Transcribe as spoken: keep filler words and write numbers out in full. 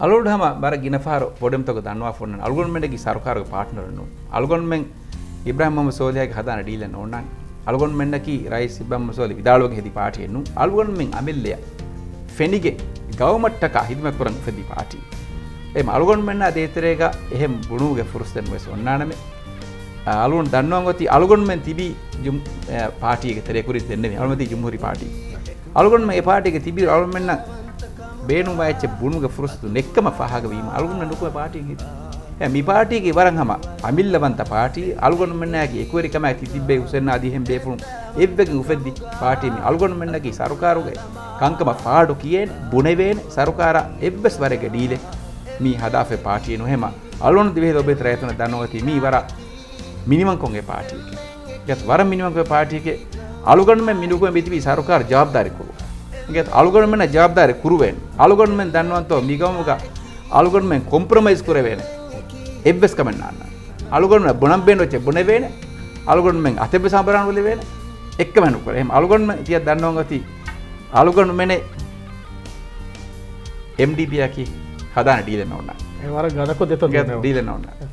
އަޅުގަނޑު ހަމަ ވަރަށް ގިނަ ފަހަރު ބޮޑެމްތަކު ދަންނަވާފަ އޮންނާނެ. އަޅުގަނޑުމެންނަކީ ސަރުކާރުގެ ޕާޓްނަރެއް ނޫން. އަޅުގަނޑުމެން އިބްރާހިމް މުހައްމަދު ސޯލިހާގެ ހަދާނެ ޑީލެއް ނޯންނާނެ. އަޅުގަނޑުމެންނަކީ ރައީސް އިބްރާހިމް މުހައްމަދު ސޯލިހް ވިދާޅުވެގެން ހެދި ޕާޓީއެއް ނޫން. އަޅުގަނޑުމެން އަމިއްލަޔަށް ފެނިގެން ގައުމަށްޓަކާ ހިދުމަތް ކުރަން އުފެދި ޕާޓީ. އެހެން އަޅުގަނޑުމެންނާ ދޭތެރޭގަ އެހެން ބުނުމުގެ ފުރުސަތެއް ވެސް އޮންނާނަމޭ. އަޅުގަނޑު ދަންނަވަން އޮތީ އަޅުގަނޑުމެން ތިބީ ޖުމް-، އެ، ޕާޓީގެ ތެރޭ ކުރިން ދެންނެވި. އަޅުގަނޑުމެން ތިބީ ޖުމްހޫރީ ޕާޓީ. އަޅުގަނޑުމެން އެ ޕާޓީގެ ތިބި އަޅުގަނޑުމެންނަށް ބޭނުންވާ އެއްޗެއް ބުނުމުގެ ފުރުސަތު ނެއްކަމަށް ފާހަގަވީމަ އަޅުގަނޑުމެން ނުކުމެ ޕާޓީ ހިތް. އެ މި ޕާޓީގެ ވަރަށް ހަމަ އަމިއްލަވަންތަ ޕާޓީ، އަޅުގަނޑުމެންނާގެ އެކުވެރިކަމާއި ތި ތިއްބެވި ހުސެން އާދީ އެހެން ބޭފުޅުން އެއްވެގެން އުފެއްދި ޕާޓީ މި. އަޅުގަނޑުމެންނަކީ ސަރުކާރުގެ ކަންކަމަށް ފާޑު ކިޔޭނެ، ބުނެވޭނެ، ސަރުކާރާ އެއްވެސް ވަރެއްގެ ޑީލެއް މީ ހަދާފައި ޕާޓީ ނުހެމަ. އަޅުގަނޑު ދިވެހި ލޯބިވެތި ރައްޔިތުންނަށް ދަންނަވަން އޮތީ މީ ވަރަށް މިނިވަންކޮށް އެ ޕާޓީއެކޭ. ގެތް ވަރަށް މިނިވަންކޮށް އެ ޕާޓީއެކޭ. އަޅުގަނޑުމެން މި ނުކުމެ މިތިބީ ސަރުކާރު ޖަވާބުދާރީ ކުރުވަން. ގެތް އަޅުގަނޑުމެންނަށް ޖަވާބުދާރީ ކުރުވޭނެ. އަޅުގަނޑުމެން ދަންނަވަންތޯ މި ގައުމުގަ އަޅުގަނޑުމެން ކޮމްޕްރޮމައިޒް ކުރެވޭނެ. އެއްވެސް ކަމެއް ނާންނާނެ. އަޅުގަނޑުމެން ބުނަން ބޭނުން އެއްޗެއް ބުނެވޭނެ. އަޅުގަނޑުމެން އަތެއްވެސް އަނބުރާން އުލެވޭނެ. އެއްކަމެއް ނުކުރޭ. އެހެން އަޅުގަނޑުމެން ތިޔަ ދަންނަވަން އޮތީ އަޅުގަނޑުމެނެއް އެމްޑީޕީއަކީ ހަދާނެ ޑީލެއް ނޯންނާނެ. އެ ވަރަށް ގަދަކޮށް ދެތޯ ގެ ދީނަމު. ޑީލެއް ނޯންނާނެ.